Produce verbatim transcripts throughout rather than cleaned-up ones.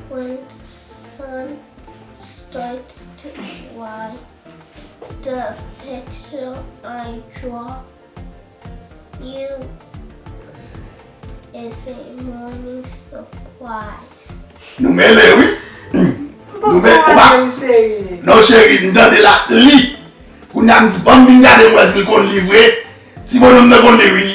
When sun starts to dry the picture I draw, you is a morning surprise. Nou mele wi. Nou mele, ou pa. Non cheri, m tande l ap li. Kounye a m di, ban m vin gade m wè si l konn li vre. Ti bonòm nan konn li wi.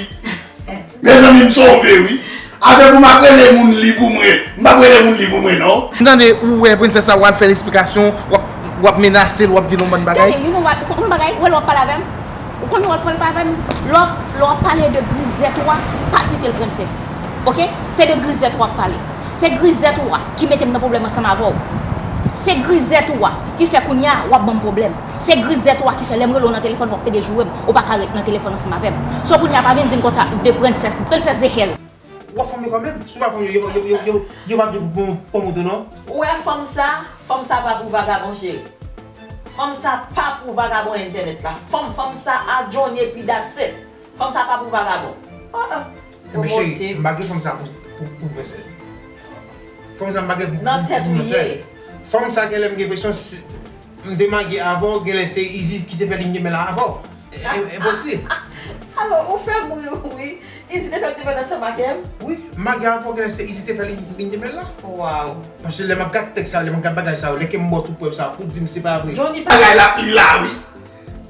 Mezanmi, m sove wi. Avèk ou m ap rele moun li pou mwen. M p ap rele moun li pou mwen non. M tande ou wè prensès la, w al fè l esplikasyon, w ap, w ap menase l, w ap di l yon bann bagay. Tande, you know what? Ou konn yon bagay? Ou wè lè w ap pale avè m? Ou konn lè w ap pale avè m? Lè w ap, lè w ap pale de grizèt ou a, pa site l prensès. Oke? Se de grizèt ou ap pale. Se grizèt ou a ki mete m nan pwoblèm ansanm avè w. Se grizèt ou a ki fè kounye a w ap ban m pwoblèm. Se grizèt ou a ki fè lè m rele w nan telefòn w ap plede joure m, ou pa ka ret nan telefòn ansanm avè m. So kounye a pa vin di m konsa de prensès, prensès de hell. W ap fanm yo kanmenm. Si w pa fanm yo, yo, yo, yo, yo, yo p ap di pou, pou mouton non. Ou wè fanm sa, fanm sa pa pou vagabon cheri. Fanm sa pa pou vagabon entènèt la. Fanm, fanm sa a Johnny epi that's it. Fanm sa pa pou vagabon. Oh, oh. Ebyen cheri, m pa gen fanm sa pou, pou, pou m fè sèl. Fanm sa m pa gen pou, pou, pou m fè sèl. Fanm sa genlè m gen enpresyon si m te marye avè w, genlè se Izi ki te fè liy de mè la avè w. E, e, enposib. Alò, ou fè m ri wi. Izi te fè liy de mè ansanm avè m? Wi, m marye avè w, genlè se Izi te fè liy, liy de mè la. Waw. Paske lè m ap gad tèks sa yo, lè m ap gad bagay sa yo, lè ke m ba w tout prèv sa yo, pou di m se pa vre. Johnny pa. Bagay la, li la wi.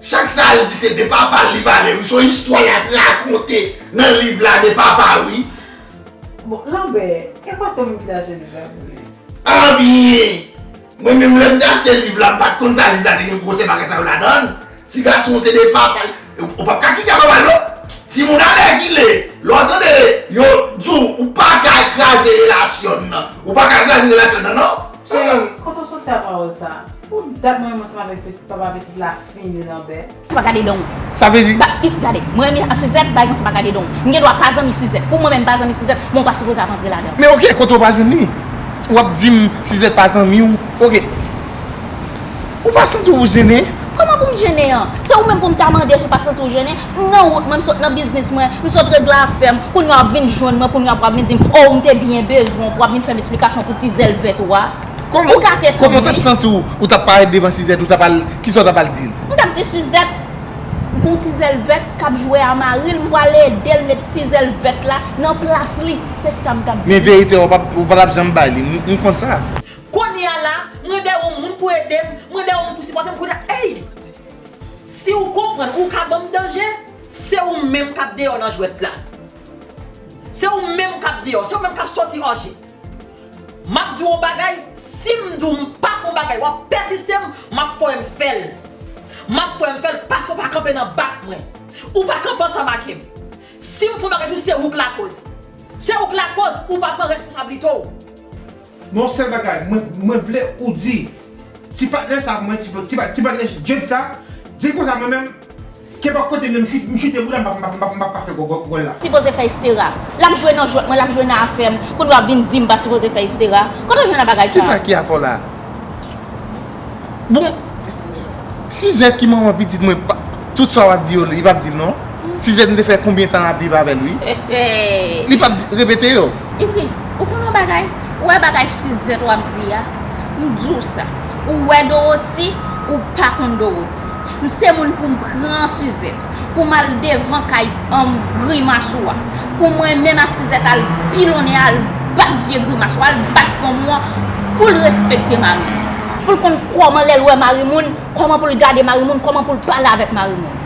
Chak sa l di se de papa l li pale wi, se yon istwa l ap rakonte nan liv la de papa wi. Bon, Lanbè, e kwè se ou menm ki te achte liv la pou li? Anbyen! Mwen menm lè m te achte liv la, m pa t konn sa liv la te gen gwosè bagay sa yo ladan l. Ti gason se de papa l, ou p ap ka kite a papa l non. Timoun alèkile, lè w tande yo di w ou pa ka kraze relasyon nan, ou pa ka kraze relasyon nan non. Cheri, kote w soti a pawòl sa? Pou dat mwen menm ansanm avèk papa pitit la fini Lanbè. Sa pa gade dan w. Sa vle di? Ba, i, gade, mwen menm ak Suzette, bagay konsa pa gade dan w. M gen dwa pa zanmi Suzette. Pou mwen menm pa zanmi Suzette, mwen pa sipoze ap antre ladan. Men oke, kote w pa jwenn li? W ap di m Suzette pa zanmi w. Oke. Ou pa santi w jennen? Kòman pou m jennen an? Se ou menm pou m ta mande si w pa santi w jennen? M nan wout mwen, m sot nan biznis mwen, m sot regle afè m. Kounye a w ap vin jwenn mwen, kounye a w ap vin di m, o, m te byen bezwen w, w ap vin fè m esplikasyon pou ti zèl vèt ou a. Kòman, ou gate san mwen. Kòman w t ap santi w? Ou t ap parèt devan Suzette, ou t ap al, kisa w t ap al di l? M t ap di Suzette, gon ti zèl vèt k ap jwe a mari l, m pral ede l met ti zèl vèt la nan plas li. Se sa m t ap di. Men verite a, ou pa, ou pa t ap janm bay li. M, m konn sa. Kounye a la, mwen dèyè yon moun pou ede m, mwen dèyè yon moun pou sipòte m. Kounye a, ey! Si w konprann, ou ka ban m danje, se ou menm k ap deyò nan jwèt la. Se ou menm k ap deyò, se ou menm k ap soti òje. M ap di w yon bagay, si m di w m pa fè yon bagay, w ap pèsiste m, m ap fè w fè l. M ap fè w fè l paske w pa kanpe nan bak mwen. Ou pa kanpe ansanm ak m. Si m fè yon bagay pou se ou k lakoz. Se ou k lakoz, ou pa pran responsablite w. Men yon sèl bagay, mwen, mwen vle ou di ti patnè sa pou mwen, ti, ti, ti patnè Jade sa, di l konsa mwen menm, kenpòt kote m ye m chute, m chute bouda m, m p ap, m p ap, m p ap pa fè gò-, gò-, gòl la. Sipoze fè estera. L ap jwe nan jwèt mwen, l ap jwe nan afè m. Kounye a w ap vin di m pa sipoze fè estera. Kote w jwenn nan bagay sa? Kisa ki afè w la? Bon, Suzette ki manman pitit mwen, pa, tout sa w ap di yo, li p ap di l non. Suzette, m te fè konbyen tan ap viv avè l, wi. Li p ap di, repete yo. Izi, ou konn yon bagay? Ou wè bagay Suzette w ap di a? M di w sa. Ou wè Dorothy, ou pa konn Dorothy. M se moun pou m pran Suzette, pou m al devan kay, um, grimas ou a. Pou mwen menm ak Suzette al pilonnen, al bat vye grimas ou, al bat fanm ou an, pou l respekte mari l. Pou l konn kòman lè l wè mari moun, kòman pou l gade mari moun, kòman pou l pale avèk mari moun.